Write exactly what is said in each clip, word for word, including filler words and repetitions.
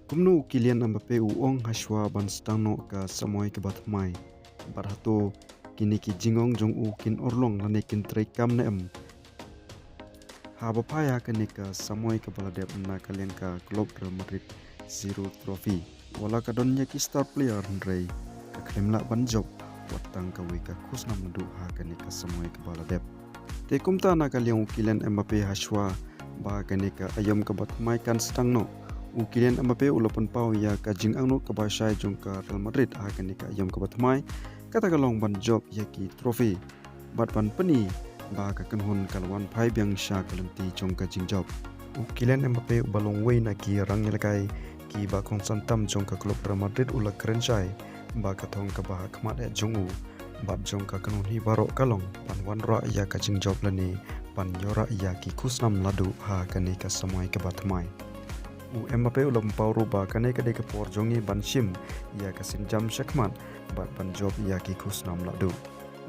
Kumno u Kylian Mbappe u ong hashwa ban sdang noh ka samoi kaba thymmai? Bad hato kine ki jingong jong u kin urlong lane kin treikam ne em? Haba phai ha kane ka samoi kaba la dep na ka liang ka club Real Madrid, zero trophy. Wat la ka don ïa ki star player hynrei ka khlem lah ban jop wat tang kawei ka khusnam naduh ha kane ka samoi kaba la dep. Te kumta na ka liang u Kylian Mbappe hashwa ba kane ka aïom kaba thymmai kan sdang noh, u Kylian Mbappe u la pynpaw ïa ka jingangnud kaba shai jong ka Real Madrid ha kane ka aïom kaba thymmai, kata ka long ban jop ïa ki trophy bad ban pyni ba ka kynhun ka la wan phai biang sha ka lynti jong ka jingjop. U Kylian Mbappe uba long uwei na ki rangïalehkai kiba kongsan tam jong ka club Real Madrid u la kren shai ba ka thong kaba ha khmat eh jong u bad jong ka kynhun hi baroh ka long ban wanrah ïa ka jingjop lane ban ïoh rah ïa ki khusnam naduh ha kane ka samoi kaba thymmai. U Mbappe u la pynpaw ruh ba kane ka dei ka por jong ngi ban shim ïa ka sienjam shakhmat bad ban jop ïa ki khusnam naduh.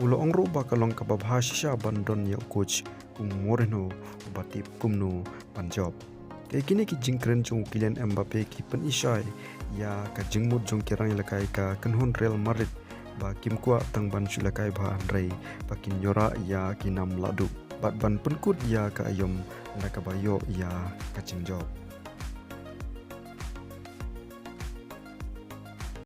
U la ong ruh ba ka long kaba bha shisha ban don ïa u coach u Mourinho uba tip kumno ban jop. Te kine ki jingkren jong u Kylian Mbappe ki pyni shai ïa ka jingmut jong ki rangïalehkai ka kynhun Real Madrid ba kim kwah tang ban shu lehkai bha hynrei ba kin ïoh rah ïa ki nam naduh bad ban pynkut ïa ka aïom na kaba ïoh ïa ka jingjop.